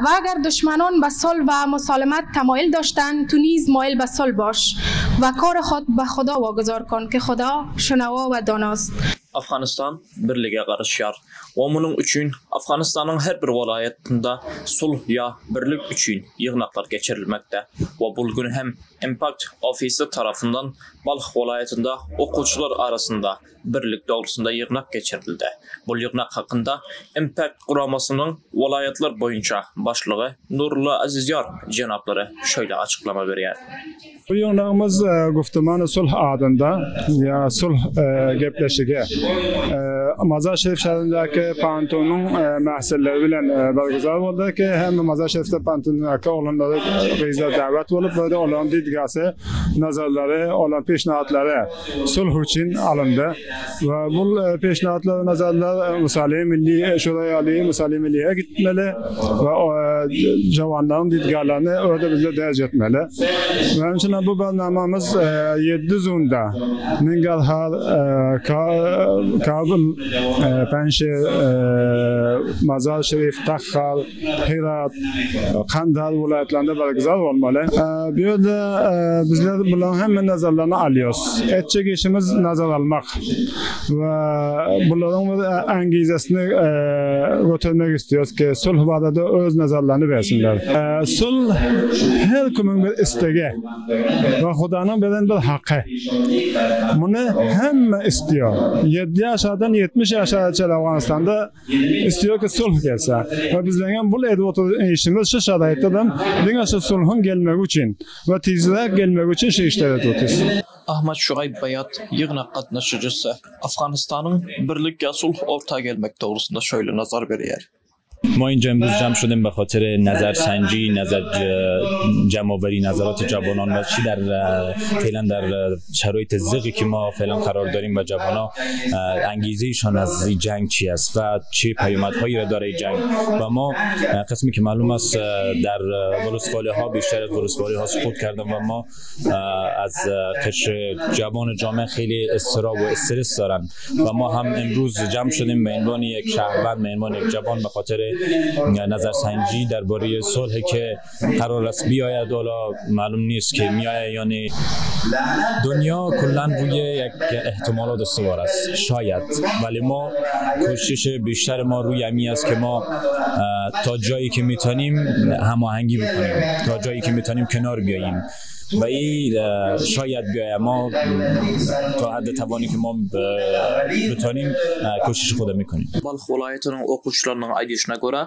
و اگر دشمنان به صلح و مسالمت تمایل داشتند تو نیز مایل به صلح باش و کار خود به خدا واگذار کن که خدا شنوا و داناست. Afganistan birlige garaşýar we munuň üçin Afganistanyň her bir welaýatynda sulh ýa birlik üçin ýygnaklar geçirilmekde we bul gün hem Impact ofisi tarapyndan Balh welaýatynda okuwçylar arasynda birlik dogrusynda ýygnak geçirildi. Bul ýygnak hakynda Impact guramasynyň welaýatlar boýunça başlygy Nurulla Azizýar jenaplary şeýle açyklama berýär. Bu ýygnagymyz Guftumany sulh adynda ýa sulh gepleşigi Mazar-Şerif şäherindäki pantonyň mähsilleri bilen berguzar boldy ki, hem Mazar-Şerifde pantondaky oglanlary gyzlar däwet bolup, bu ýerde olaryň didgasy, nazarlary, olaryň peşnahatlary sulh üçin alyndy we bu peşnahatlar, nazarlar Musaliýe Milli Şuraýy Aly Musaliýe Milliýe gitmeli we jawanlaryň didgalaryny orada bizler derj etmeli. Meniň üçin bu barnamamyz 7 zunda Ningarhar, Kabul, Penşir, Mazar Şerif, Takhar, Hyrat, Kandahar welaýatlarynda bergüzar bolmaly. Bu ýerde bizler bularyň hemme nazarlaryny alýarys. Etjek işimiz nazar almak we bularyň bir angizesini götermek isleýäris ki, sulh barada öz nazarlaryny bersinler. Sulh her kimiň bir islegi. We Hudanyň beren bir haky. Muny hemme isleýär. Ýedi ýaşardan 70 ýaşara çenli Owganystanda Istiyor ki sulh gelse. We bizleňem bul edip oturan işimiz şu şaraýtdadam diňe şu sulhuň gelmegi üçin we tizräk gelmegi üçin şu işleri edip otyrys. Ahmad Şuaýb Baýat, ýygnak gatnaşyjysy, Afganystanyň birlik ýa sulh orta gelmek dogrusynda şeýle nazar berýär. ما اینجا امروز جمع شدیم به خاطر نظرسنجی نظر جمع نظرات جوانان و چی در فعلا در شرایط زقی که ما فعلا قرار داریم و جوانان انگیزه از جنگ چی است و چه پیامدهایی را داره جنگ و ما قسمی که معلوم است در ولسوالی ها بیشتر از ولسوالی ها سقوط کردن و ما از قشر جوان جامعه خیلی استراب و استرس دارن و ما هم امروز جمع شدیم به عنوان یک شهروند به عنوان یک جوان به خاطر نظرسنجی درباره صلح که قرار است بیاید حالا معلوم نیست که میآید یا نه دنیا کلا روی یک احتمالات استوار است شاید ولی ما کوشش بیشتر ما روی امی است که ما تا جایی که میتونیم هماهنگی بکنیم تا جایی که میتونیم کنار بیاییم و این شاید بیاید ما تا حد توانی که ما بتانیم کوشش خود میکنیم Balh welaýatynyň okuwçylarynyň aýdyşyna görä,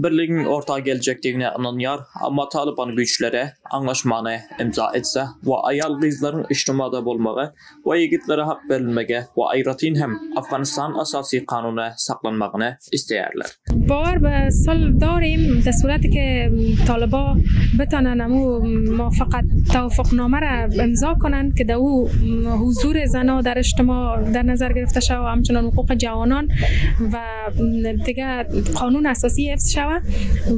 birligiň orta geljekdigine ynanýar, emma Talyban güýçleri aňlaşmany imza etse we aýal-gyzlaryň ijtimada bolmagy we ýigitlere hak berilmegi we aýratyn hem Afganystanyň Asasy Kanuny saklanmagyny isleýärler. باور به صلح داریم در صورتی که طالبا بتانن امو موافقت توافق نامه را امضا کنند که در او حضور زنا در اجتماع در نظر گرفته شود و همچنان حقوق جوانان و دیگه قانون اساسی حفظ شود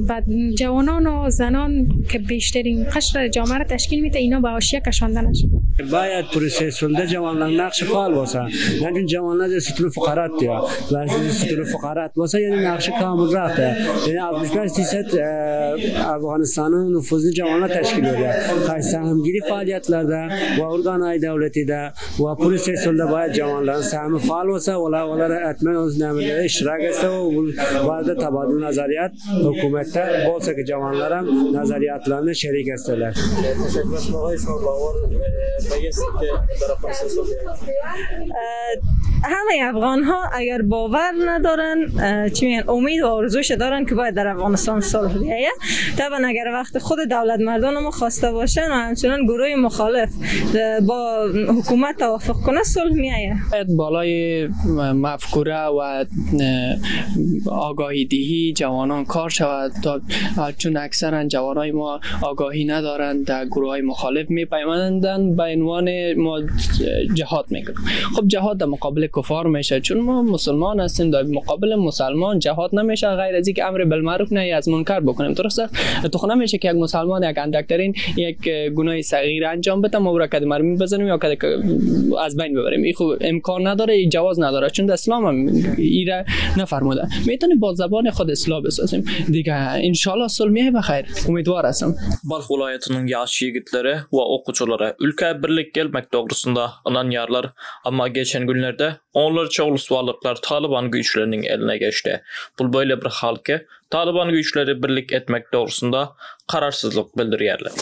و جوانان و زنان که بیشترین قشر جامعه را تشکیل میده اینا به حاشیه کشانده نشود. باید پروسه صلح جوانان نقش فعال باشه یعنی جوانان ستون فقرات diyor. و ستون فقرات باشه یعنی نقش کامل رفته یعنی 65 درصد Afganistan'ın nüfuzunu jawanlar teşkil ediyor. Sahimgiri faaliyetlerde ve organay devleti de ve prosesolda باید jawanların sahmi faal olsa ola onlara etmen özlemlere iştirak etse o bu tabadül nazariyat hükümette bolsa ki jawanlara nazariyatlarını şerik etseler. همه افغان ها اگر باور ندارن چی میگن امید و آرزوش دارن که باید در افغانستان صلح بیاید طبعا اگر وقت خود دولت مردان ما خواسته باشن و همچنان گروه مخالف با حکومت توافق کنه صلح میآید بالای مفکوره و آگاهی دهی جوانان کار شود تا چون اکثرا جوانای ما آگاهی ندارند در گروه های مخالف میپیوندند به عنوان ما جهاد میکنیم خب جهاد در مقابل کفار میشه، چون ما مسلمان هستیم، در مقابل مسلمان جهاد نمیشه غیر از اینکه امر بالمعروف نهی از منکر بکنیم. درست است؟ تو خو نمیشه که یک مسلمان یک اندکترین یک گناه صغیر انجام بده ما او را کد مرمی بزنیم یا کد از بین ببریم. این خو امکان نداره، این جواز نداره، چون در اسلام هم ایره نفرموده. میتونیم با زبان خود اصلاح بسازیم دیگه. انشالله صلح میه بخیر، امیدوار هستم. Balh welaýatynyň ýaş ýigitleri we okuwçylary ülkä birlik gelmek dogrusynda ynanýarlar, amma geçen günlerde onlarça ulusbalyklar Talyban güýçleriniň eline geçdi. Bul beýle bir hal ki, Talyban güýçleri birlik etmek dogrusynda kararsyzlyk bildirýärler.